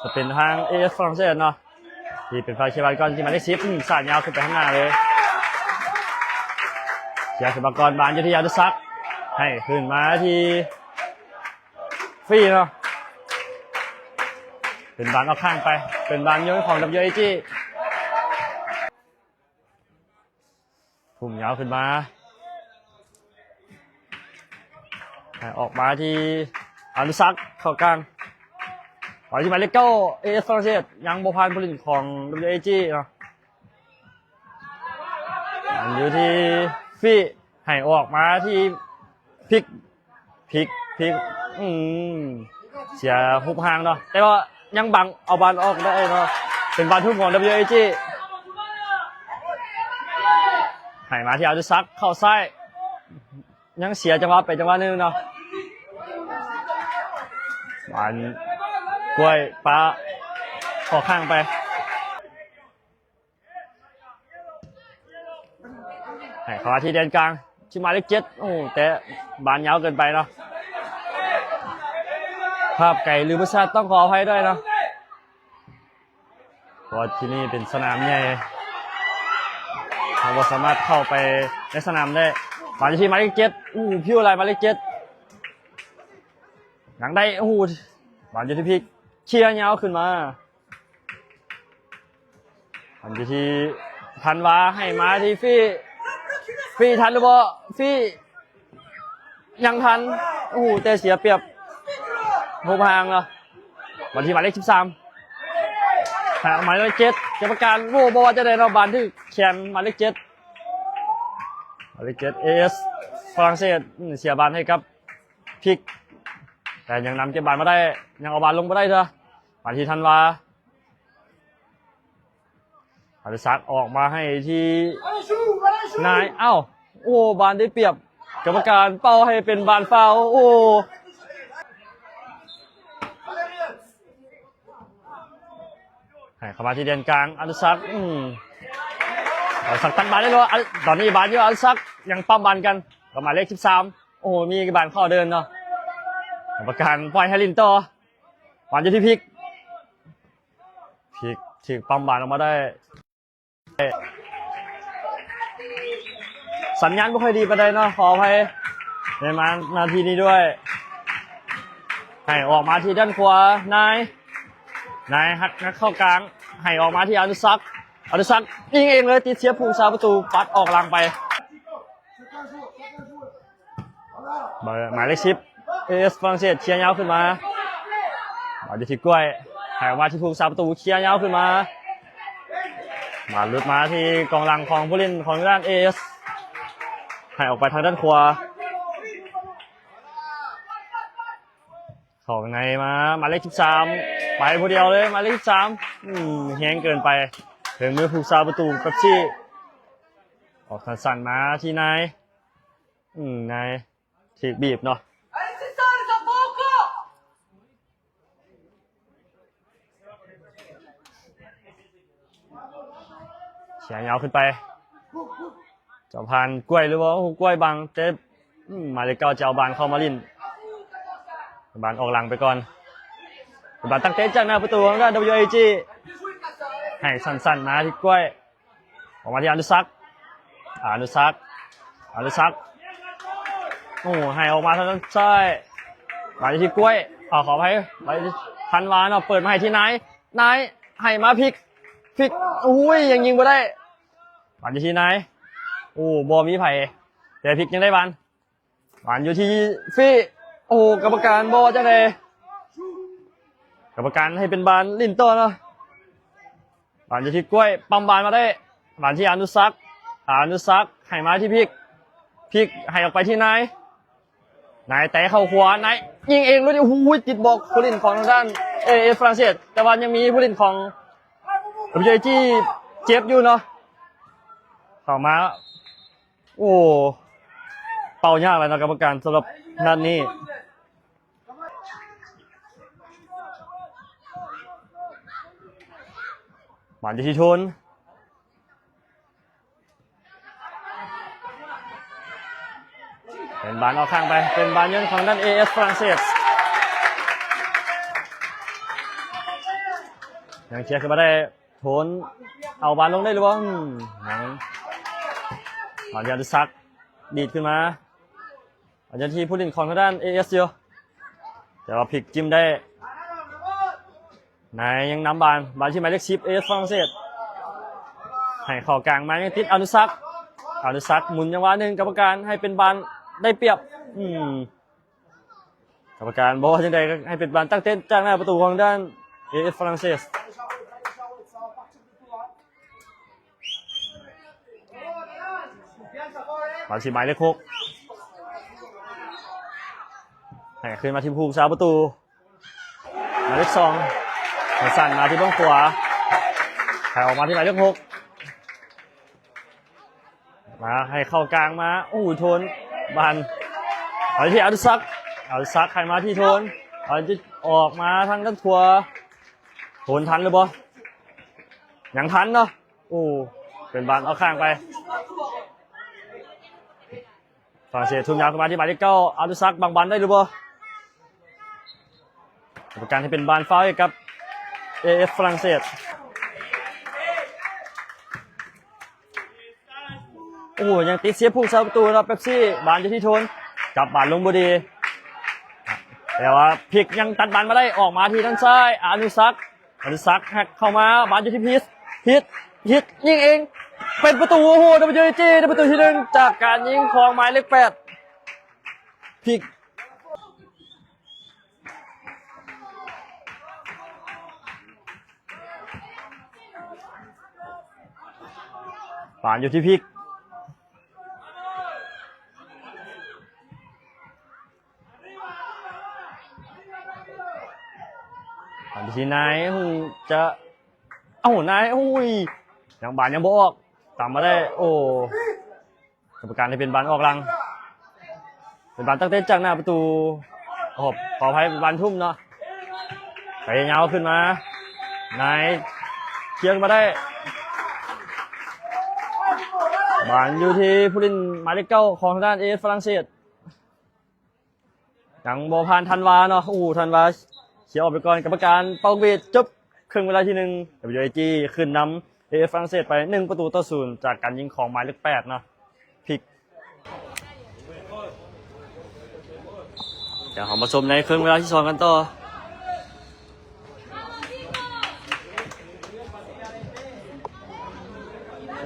ຈະເປັນທາງເອເອສຝຣັ່ງເສດເນາະ ທີ່ເປັນຝ່າຍເຄບານກ່ອນ ທີ່ໝາຍເລກສິບ ອືມ ສາດຍາວຂຶ້ນໄປຂ້າງໜ້າເລີຍ. ເສຍຂຶ້ນມາກ່ອນ ບານຢູ່ທີ່ອະນຸສັກ ໃຫ້ຂຶ້ນມາທີ່ຟຣີເນາະ ເປັນບານອອກຂ້າງໄປ ເປັນບານໂຍນຂອງ WAG. ຫຸ້ມຍາວຂຶ້ນມາ ໃຫ້ອອກມາທີ່ອະນຸສັກ ເຂົ້າກາງ ໄປທີ່ໝາຍເລກເກົ້າ ເອເອສຝຣັ່ງເສດ ຍັງບໍ່ຜ່ານຜູ້ຫຼິ້ນຂອງ WAG ເນາະ ຢູ່ທີ່ຟຣີ ໃຫ້ອອກມາທີ່ ພິກ ພິກ ພິກ ອືມ ເສຍຮູບຮ່າງເນາະ ແຕ່ວ່າຍັງບັງເອົາບານອອກໄດ້ເນາະ ເປັນບານທຸບຂອງ WAG. ໃຫ້ມາທີ່ອະນຸສັກ ເຂົ້າຊ້າຍ ຍັງເສຍຈັງຫວະໄປຈັງຫວະໜຶ່ງເນາະ ບານກ້ວຍປະອອກຂ້າງໄປ. ໃຫ້ເຂົ້າມາທີ່ແດນກາງ ທີ່ໝາຍເລກເຈັດ ໂອ້ ແຕ່ບານຍາວເກີນໄປເນາະ ພາບໄກຫຼືບໍ່ຊັດຕ້ອງຂໍອະໄພດ້ວຍເນາະ ເພາະວ່າທີ່ນີ້ເປັນສະໜາມໃຫຍ່ ເຮົາບໍ່ສາມາດເຂົ້າໄປໃນສະໜາມໄດ້. ບານຢູ່ທີ່ໝາຍເລກເຈັດ ໂອ້ ພິວໄຫຼໝາຍເລກເຈັດ ຍັງໄດ້ ໂອ້ ບານຢູ່ທີ່ພິກ ເຄຍຍາວຂຶ້ນມາ ອັນຢູ່ທີ່ທັນວາ ໃຫ້ມາທີ່ຟຣີ ຟຣີທັນຫຼືບໍ່ ຟຣີຍັງທັນ ໂອ້ໂຫ ແຕ່ເສຍປຽບຮູບຮ່າງເນາະ. ມາທີ່ໝາຍເລກສິບສາມ ໃຫ້ອອກໝາຍເລກເຈັດ ກຳມະການ ໂອ້ ບໍ່ວ່າຈັ່ງໃດເນາະ ບານຖືກແຂນໝາຍເລກເຈັດ ໝາຍເລກເຈັດ ເອເອສຝຣັ່ງເສດ ອືມ ເສຍບານໃຫ້ກັບພິກ ແຕ່ຍັງນຳເກັບບານມາໄດ້ ຍັງເອົາບານລົງບໍ່ໄດ້ເທື່ອ. ມາທີ່ທັນວາ ອະນຸສັກອອກມາໃຫ້ທີ່ນາຍ ອ້າວ ໂອ້ ບານໄດ້ປຽບ ກຳມະການເປົ່າໃຫ້ເປັນບານຟາວ ໂອ້ ໃຫ້ເຂົ້າມາທີ່ແດນກາງ ອະນຸສັກ ອືມ ອະນຸສັກຕັດບານໄດ້ແລ້ວ ອະ ຕອນນີ້ບານຢູ່ ອະນຸສັກຍັງປ້ຳບານກັນ ກັບໝາຍເລກສິບສາມ ໂອ້ ມີບານເຂົ້າເດີ່ນເນາະ ກຳມະການປ່ອຍໃຫ້ຫຼິ້ນຕໍ່. ບານຢູ່ທີ່ພິກ ພິກຖືກປ້ຳບານອອກມາໄດ້ ສັນຍານບໍ່ຄ່ອຍດີປານໃດເນາະ ຂໍອະໄພໃນມານາທີນີ້ດ້ວຍ. ໃຫ້ອອກມາທີ່ດ້ານຂວາ ນາຍ ນາຍຫັກ ຫັກເຂົ້າກາງ ໃຫ້ອອກມາທີ່ອະນຸສັກ ອະນຸສັກຍິງເອງເລີຍ ຕິດເຊຍຜູ້ຮັກສາປະຕູ ປັດອອກຫຼັງໄປ. ໝາຍເລກສິບ ເອເອສຝຣັ່ງເສດ ເຄຍຍາວຂຶ້ນມາ ມາຢູ່ທີ່ກ້ວຍ ໃຫ້ອອກມາທີ່ຜູ້ຮັກສາປະຕູ ເຄຍຍາວຂຶ້ນມາ ມາຫຼຸດມາທີ່ກອງຫຼັງຂອງຜູ້ຫຼິ້ນຂອງດ້ານເອເອສ ໃຫ້ອອກໄປທາງດ້ານຂວາ ເຂົ້າໃນມາ ໝາຍເລກສິບສາມ ໄປຜູ້ດຽວເລີຍ ໝາຍເລກສິບສາມ ອືມ ແຮງເກີນໄປ ເຖິງມືຜູ້ຮັກສາປະຕູ ເປັບຊີ ອອກສັ້ນໆມາທີ່ນາຍ ອືມ ນາຍຖືກບີບເນາະ ເສຍຍາວຂຶ້ນໄປ ຈະຜ່ານກ້ວຍຫຼືບໍ່? ໂອ້ ກ້ວຍບັງ ແຕ່ ອືມ ໝາຍເລກເກົ້າຈະເອົາບານເຂົ້າມາຫຼິ້ນ ບານອອກຫຼັງໄປກ່ອນ ບານຕັ້ງເຕະຈາກໜ້າປະຕູຂອງດ້ານ WAG ໃຫ້ສັ້ນໆມາທີ່ກ້ວຍ ອອກມາທີ່ອະນຸສັກ ອະນຸສັກ ອະນຸສັກ ໂອ້ ໃຫ້ອອກມາທາງດ້ານຊ້າຍ ມາທີ່ກ້ວຍ ເອົາ ຂໍອະໄພ ໄປທີ່ທັນວາເນາະ ເປີດມາໃຫ້ທີ່ນາຍ ນາຍໃຫ້ມາພິກ ພິກ ໂອ້ຍ ຍັງຍິງບໍ່ໄດ້ ບານຢູ່ທີ່ນາຍ ໂອ້ ບໍ່ມີໃຜ ແຕ່ພິກຍັງໄດ້ບານ ບານຢູ່ທີ່ຟີ ໂອ້ ກຳມະການບໍ່ວ່າຈັ່ງໃດ ກຳມະການໃຫ້ເປັນບານຫຼິ້ນຕໍ່ເນາະ ບານຢູ່ທີ່ກ້ວຍ ປ້ຳບານມາໄດ້ ບານທີ່ອະນຸສັກ ອະນຸສັກໃຫ້ມາທີ່ພິກ ພິກໃຫ້ອອກໄປທີ່ນາຍ ນາຍແຕະເຂົ້າຂວາ ນາຍຍິງເອງ ລູກນີ້ ໂອ້ໂຫ ຕິດບລັອກຜູ້ຫຼິ້ນຂອງທາງດ້ານເອເອສຝຣັ່ງເສດ ແຕ່ວ່າຍັງມີຜູ້ຫຼິ້ນຂອງ WAG ເຈັບຢູ່ເນາະ ເຂົ້າມາ ໂອ້ ເປົ່າຍາກແລ້ວເນາະກຳມະການສຳລັບນັດນີ້ ບານຢູ່ທີ່ໂທນ ເປັນບານອອກຂ້າງໄປ ເປັນບານໂຍນຂອງດ້ານເອເອສຝຣັ່ງເສດ. ຍັງເຄຍຂຶ້ນມາໄດ້ ໂທນ ເອົາບານລົງໄດ້ຫຼືບໍ່? ອືມ ຍັງ ບານທີ່ອະນຸສັກ ດີດຂຶ້ນມາ ບານຢູ່ທີ່ຜູ້ຫຼິ້ນຂອງທາງດ້ານເອເອສຢູ່ ແຕ່ວ່າພິກຈິ້ມໄດ້ ນາຍຍັງນຳບານ ບານທີ່ໝາຍເລກສິບ ເອເອສຝຣັ່ງເສດ ໃຫ້ເຂົ້າກາງມາ ຍັງຕິດອະນຸສັກ ອະນຸສັກໝູນຈັງຫວະໜຶ່ງ ກຳມະການໃຫ້ເປັນບານໄດ້ປຽບ ອືມ ກຳມະການບອກວ່າຈັ່ງໃດ ໃຫ້ເປັນບານຕັ້ງເຕະຈາກໜ້າປະຕູຂອງທາງດ້ານເອເອສຝຣັ່ງເສດ ບານທີ່ໝາຍເລກຫົກ ໃຫ້ຄືນມາທີ່ຜູ້ຮັກສາປະຕູ ໝາຍເລກສອງ ໃຫ້ສັ້ນມາທີ່ເບື້ອງຂວາ ໃຫ້ອອກມາທີ່ໝາຍເລກຫົກ ມາໃຫ້ເຂົ້າກາງມາ ໂອ້ໂຫ ໂທນ ບານ ເອົາທີ່ອະນຸສັກ ອະນຸສັກໃຫ້ມາທີ່ໂທນ ເອົາທີ່ອອກມາທາງດ້ານຂວາ ໂທນທັນຫຼືບໍ່? ຍັງທັນເນາະ ໂອ້ ເປັນບານອອກຂ້າງໄປ ຝຣັ່ງເສດທຸ່ມຍາວຂຶ້ນມາທີ່ໝາຍເລກເກົ້າ ອະນຸສັກບັງບານໄດ້ຫຼືບໍ່? ກຳມະການໃຫ້ເປັນບານຟາວໃຫ້ກັບເອເອສຝຣັ່ງເສດ ໂອ້ ຍັງຕິດເຊບຜູ້ຮັກສາປະຕູເນາະ ເປັບຊີ ບານຢູ່ທີ່ໂທນ ຈັບບານລົງບໍ່ດີ ແຕ່ວ່າພິກຍັງຕັດບານມາໄດ້ ອອກມາທີ່ທາງຊ້າຍ ອະນຸສັກ ອະນຸສັກຫັກເຂົ້າມາ ບານຢູ່ທີ່ພິດ ພິດ ພິດຍິງເອງ ເປັນປະຕູ ໂອ້ໂຫ ດັບເບິນຢູເອຈີ ໄດ້ປະຕູທີໜຶ່ງ ຈາກການຍິງຂອງໝາຍເລກແປດ ພິກ ບານຢູ່ທີ່ພິກ ບານຢູ່ທີ່ນາຍ ຫູຈະ ເອົ້າ ນາຍ ໂອ້ຍ ຍັງບານຍັງບໍ່ອອກ ຕາມມາໄດ້ ໂອ້ ກຳມະການໃຫ້ເປັນບານອອກຫຼັງ ເປັນບານຕັ້ງເຕະຈາກໜ້າປະຕູ ຂໍ ຂໍອະໄພ ເປັນບານທຸ່ມເນາະ ໄປຍາວຂຶ້ນມາ ນາຍ ເຄຍຂຶ້ນມາໄດ້ ບານຢູ່ທີ່ຜູ້ຫຼິ້ນໝາຍເລກເກົ້າຂອງທາງດ້ານເອເອສຝຣັ່ງເສດ ຍັງບໍ່ຜ່ານທັນວາເນາະ ໂອ້ ທັນວາເຄຍອອກໄປກ່ອນ ກຳມະການເປົ່າເວດ ຈົບເຄິ່ງເວລາທີໜຶ່ງ ດັບເບິນຢູເອຈີ ຂຶ້ນນຳເອເອສຝຣັ່ງເສດໄປ ໜຶ່ງປະຕູຕໍ່ສູນ ຈາກການຍິງຂອງໝາຍເລກແປດເນາະ ພິກ ດຽວເຮົາມາຊົມໃນເຄິ່ງເວລາທີສອງກັນຕໍ່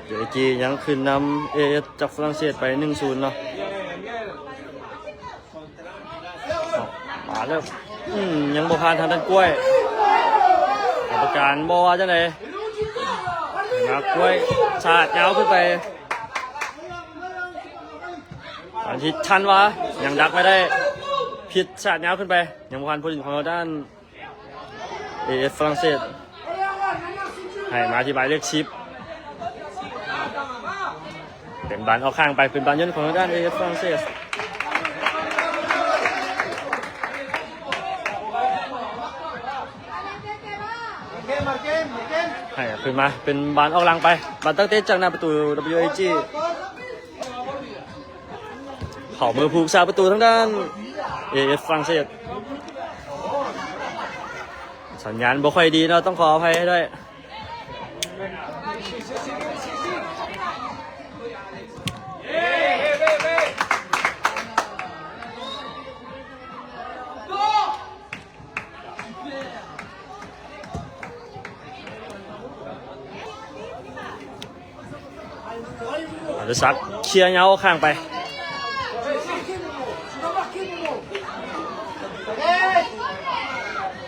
ເອເອສ ຍັງຂຶ້ນນຳເອເອສຈາກຝຣັ່ງເສດໄປ ໜຶ່ງສູນເນາະ ມາແລ້ວ ອືມ ຍັງບໍ່ຜ່ານທາງດ້ານກ້ວຍ ກຳມະການບໍ່ວ່າຈັ່ງໃດ ມາກ້ວຍສາດຍາວຂຶ້ນໄປ ອັນທີ່ທັນວາ ຍັງດັກໄວ້ໄດ້ ພິດສາດຍາວຂຶ້ນໄປ ຍັງບໍ່ຜ່ານຜູ້ຫຼິ້ນຂອງທາງດ້ານ ເອເອສຝຣັ່ງເສດ ໃຫ້ມາທີ່ໝາຍເລກສິບ ເປັນບານອອກຂ້າງໄປ ເປັນບານໂຍນຂອງທາງດ້ານເອເອສຝຣັ່ງເສດ ໃຫ້ຂຶ້ນມາ ເປັນບານອອກຫຼັງໄປ ບານຕັ້ງເຕະຈາກໜ້າປະຕູ ດັບເບິນຢູເອຈີ ເຂົ້າມືຜູ້ຮັກສາປະຕູທາງດ້ານເອເອສຝຣັ່ງເສດ ສັນຍານບໍ່ຄ່ອຍດີເນາະ ຕ້ອງຂໍອະໄພໃຫ້ດ້ວຍ ອະນຸສັກເຄຍຍາວຂ້າງໄປ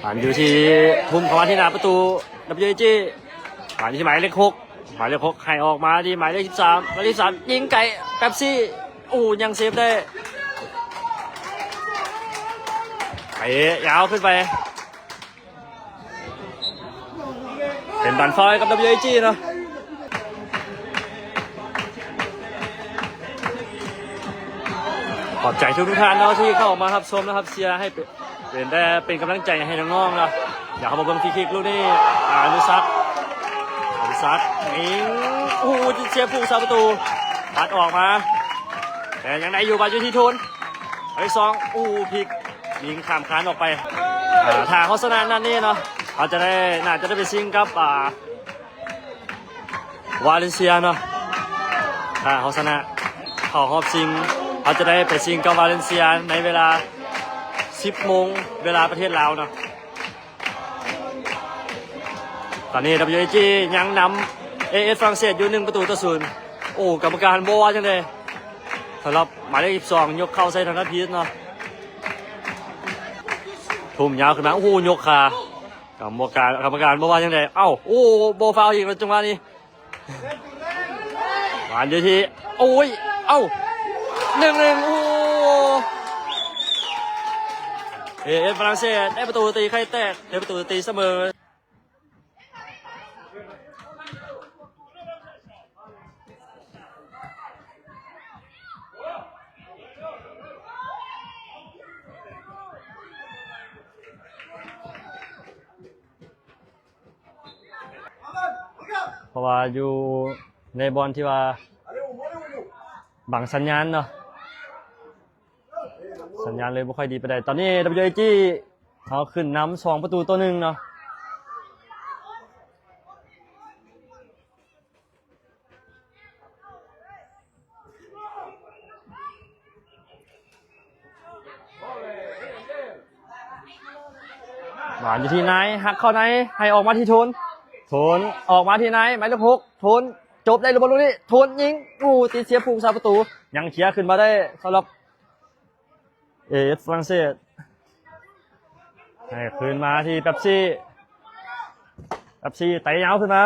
ບານຢູ່ທີ່ ທຸ່ມເຂົ້າມາທີ່ໜ້າປະຕູ ດັບເບິນຢູເອຈີ ບານຢູ່ທີ່ໝາຍເລກຫົກ ໝາຍເລກຫົກໃຫ້ອອກມາທີ່ໝາຍເລກສິບສາມ ໝາຍເລກສິບສາມຍິງໄກ ເປັບຊີ ໂອ້ ຍັງເຊບໄດ້ ເຕະຍາວຂຶ້ນໄປ ເປັນບານຟາວໃຫ້ກັບ ດັບເບິນຢູເອຈີ ເນາະ ຂອບໃຈທຸກໆທ່ານເນາະ ທີ່ເຂົ້າມາຮັບຊົມນະຄັບ ເຊຍໃຫ້ເປັນ ເປັນແຕ່ ເປັນກຳລັງໃຈໃຫ້ນ້ອງໆເນາະ ດຽວເຮົາມາເບິ່ງຟຣີຄິກລູກນີ້ ອານຸສັກ ອານຸສັກ ຍິງ ໂອ້ໂຫ ເຊບຜູ້ຮັກສາປະຕູ ປັດອອກມາ ແຕ່ຍັງໄດ້ຢູ່ ບານຢູ່ທີ່ໂທນ ໄປສອງ ໂອ້ໂຫ ພິກ ຍິງຂ້າມຄານອອກໄປ ອາ ຖ້າເຮົາຊະນະນັດນີ້ເນາະ ເຮົາຈະໄດ້ ໜ້າຈະໄດ້ໄປຊິງກັບ ອ່າ ວາເລັນເຊຍເນາະ. ຖ້າເຮົາຊະນະເຂົ້າຮອບຊິງ ເຮົາຈະໄດ້ໄປຊິງກັບວາເລັນເຊຍໃນເວລາ ສິບໂມງ ເວລາປະເທດລາວເນາະ. ຕອນນີ້ WAG ຍັງນຳ AS ຝຣັ່ງເສດຢູ່ ໜຶ່ງປະຕູຕໍ່ສູນ. ໂອ້ ກຳມະການບໍ່ວ່າຈັ່ງໃດ ສຳລັບໝາຍເລກ ສິບສອງ ຍົກເຂົ້າໃສ່ທາງດ້ານພີດເນາະ. ທຸ່ມຍາວຂຶ້ນມາ ໂອ້ໂຫ ຍົກຂາ ກຳມະການ ກຳມະການບໍ່ວ່າຈັ່ງໃດ. ເອົ້າ ໂອ້ ບໍ່ຟາວອີກແລ້ວຈັງຫວະນີ້. ບານຢູ່ທີ່ ໂອ້ຍ ເອົ້າ ໜຶ່ງໜຶ່ງ. ໂອ້ AS ຝຣັ່ງເສດໄດ້ປະຕູຕີໄຂ່ແຕກ ໄດ້ປະຕູຕີສະເໝີ. ເພາະວ່າຢູ່ໃນບ່ອນທີ່ວ່າບັງສັນຍານເນາະ ສັນຍານເລີຍບໍ່ຄ່ອຍດີປານໃດ. ຕອນນີ້ WAG ເຮົາຂຶ້ນນຳ ສອງປະຕູຕໍ່ໜຶ່ງເນາະ. ຫວານຢູ່ທີ່ນາຍ ຫັກເຂົ້າໃນ ໃຫ້ອອກມາທີ່ໂທນ ໂທນອອກມາທີ່ນາຍ ໝາຍເລກ ຫົກ ໂທນ ຈົບໄດ້ຫຼືບໍ່ລູກນີ້? ໂທນຍິງ ໂອ້ ຕິດເສຍຜູ້ຮັກສາປະຕູ ຍັງເຄຍຂຶ້ນມາໄດ້ສຳລັບ AS ຝຣັ່ງເສດ ໃຫ້ຄືນມາທີ່ເປັບຊີ ເປັບຊີເຕະຍາວຂຶ້ນມາ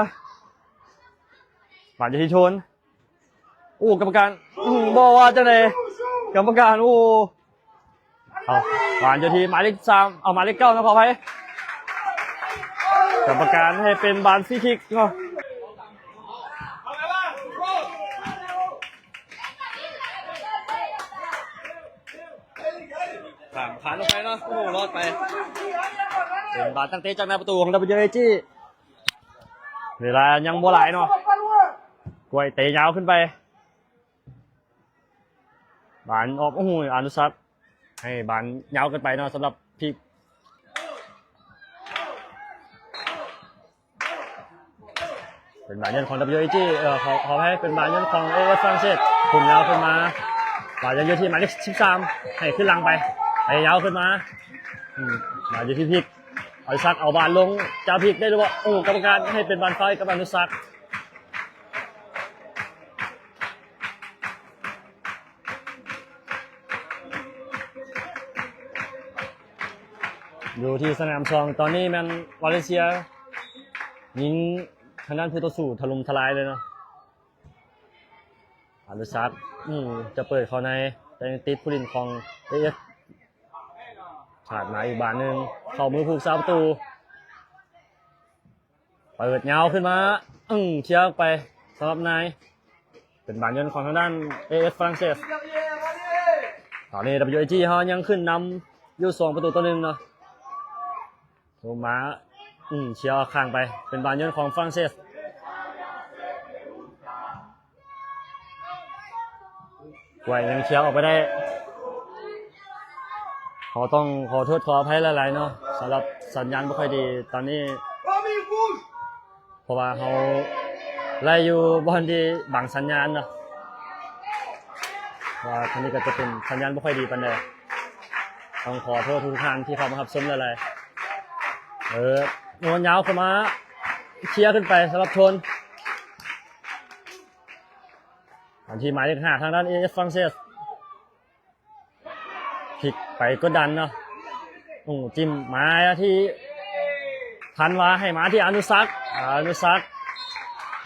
ບານຢູ່ທີ່ໂທນ. ໂອ້ ກຳມະການ ອືມ ບໍ່ວ່າຈັ່ງໃດ ກຳມະການ. ໂອ້ ເອົາ ບານຢູ່ທີ່ໝາຍເລກ ສິບສາມ ເອົາ ໝາຍເລກ ເກົ້າ ນະ ຂໍອະໄພ ກຳມະການໃຫ້ເປັນບານຟຣີຄິກເນາະ. ຂ້າມຄານອອກໄປເນາະ ໂອ້ໂຫ ລອດໄປ ເປັນບານຕັ້ງເຕະຈາກໜ້າປະຕູຂອງ WAG. ເວລາຍັງບໍ່ຫຼາຍເນາະ ກວຍເຕະຍາວຂຶ້ນໄປ ບານອອກ ໂອ້ໂຫ ອານຸສັກ ໃຫ້ບານຍາວເກີນໄປເນາະ ສຳລັບພິກ ເປັນບານເຍິນຂອງ WAG ເອີ ຂໍ ຂໍອະໄພ ເປັນບານເຍິນຂອງ AS ຝຣັ່ງເສດ ຂຶ້ນຍາວຂຶ້ນມາ ບານຍັງຢູ່ທີ່ໝາຍເລກ ສິບສາມ ໃຫ້ຂຶ້ນຫຼັງໄປ ໃຫ້ຍາວຂຶ້ນມາ ອືມ ບານຢູ່ທີ່ພິກ ອານຸສັກ ເອົາບານລົງ ຈາພິກໄດ້ຫຼືບໍ່? ໂອ້ ກຳມະການໃຫ້ເປັນບານຟາວໃຫ້ກັບອານຸສັກ. ຢູ່ທີ່ສະໜາມສອງ ຕອນນີ້ແມ່ນວາເລັນເຊຍຍິງທາງດ້ານຜູ້ຕໍ່ສູ້ຖະຫຼົ່ມທະລາຍເລີຍເນາະ. ອານຸສັກ ອືມ ຈະເປີດເຂົ້າໃນ ແຕ່ຍັງຕິດຜູ້ຫຼິ້ນຂອງ AS ພາດມາອີກບານໜຶ່ງ ເຂົ້າມືຜູ້ຮັກສາປະຕູ. ເປີດຍາວຂຶ້ນມາ ອືມ ເຄຍອອກໄປສຳລັບນາຍ ເປັນບານໂຍນຂອງທາງດ້ານ AS ຝຣັ່ງເສດ. ຕອນນີ້ WAG ເຮົາຍັງຂຶ້ນນຳຢູ່ ສອງປະຕູຕໍ່ໜຶ່ງເນາະ. ໂທມາ ອືມ ເຄຍອອກຂ້າງໄປ ເປັນບານໂຍນຂອງຝຣັ່ງເສດ. ກວຍຍັງເຄຍອອກໄປໄດ້ ເຮົາຕ້ອງຂໍໂທດຂໍອະໄພຫຼາຍໆເນາະ ສຳລັບສັນຍານບໍ່ຄ່ອຍດີຕອນນີ້ ເພາະວ່າເຮົາໄລ່ຢູ່ບ່ອນທີ່ບັງສັນຍານເນາະ ວ່າທາງນີ້ກໍຈະເປັນສັນຍານບໍ່ຄ່ອຍດີປານໃດ ຕ້ອງຂໍໂທດທຸກໆທ່ານທີ່ເຂົ້າມາຮັບຊົມຫຼາຍໆ. ເອີ ໂຍນຍາວເຂົ້າມາ ເຄຍຂຶ້ນໄປສຳລັບໂທນ ອັນທີ່ໝາຍເລກຫ້າ ທາງດ້ານ AS ຝຣັ່ງເສດ ພິກໄປກົດດັນເນາະ. ໂອ້ ຈິ້ມມາທີ່ພັນວາ ໃຫ້ມາທີ່ອານຸສັກ ອານຸສັກ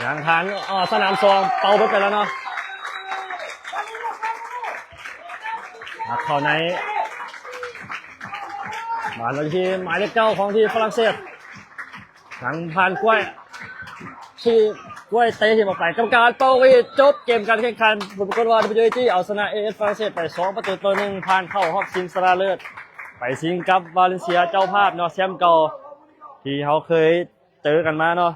ຍັງທັນ ອາ ສະໜາມສອງ ເປົ່າເບິດໄປແລ້ວເນາະ. ອາ ເຂົ້າໃນ ມາທີ່ໝາຍເລກເກົ້າຂອງທີມຝຣັ່ງເສດ ທາງຜ່ານກ້ວຍ ທີ່ກ້ວຍເຕະຖິ້ມອອກໄປ ກຳມະການເປົ່າຫວີດ ຈົບເກມການແຂ່ງຂັນ. ຜົນປາກົດວ່າ WAG ເອົາຊະນະ AS ຝຣັ່ງເສດໄປ ສອງປະຕູຕໍ່ໜຶ່ງ ຜ່ານເຂົ້າຮອບຊິງຊະນະເລີດ ໄປຊິງກັບວາເລັນເຊຍເຈົ້າພາບເນາະ ແຊ້ມເກົ່າທີ່ເຮົາເຄີຍເຈີກັນມາເນາະ.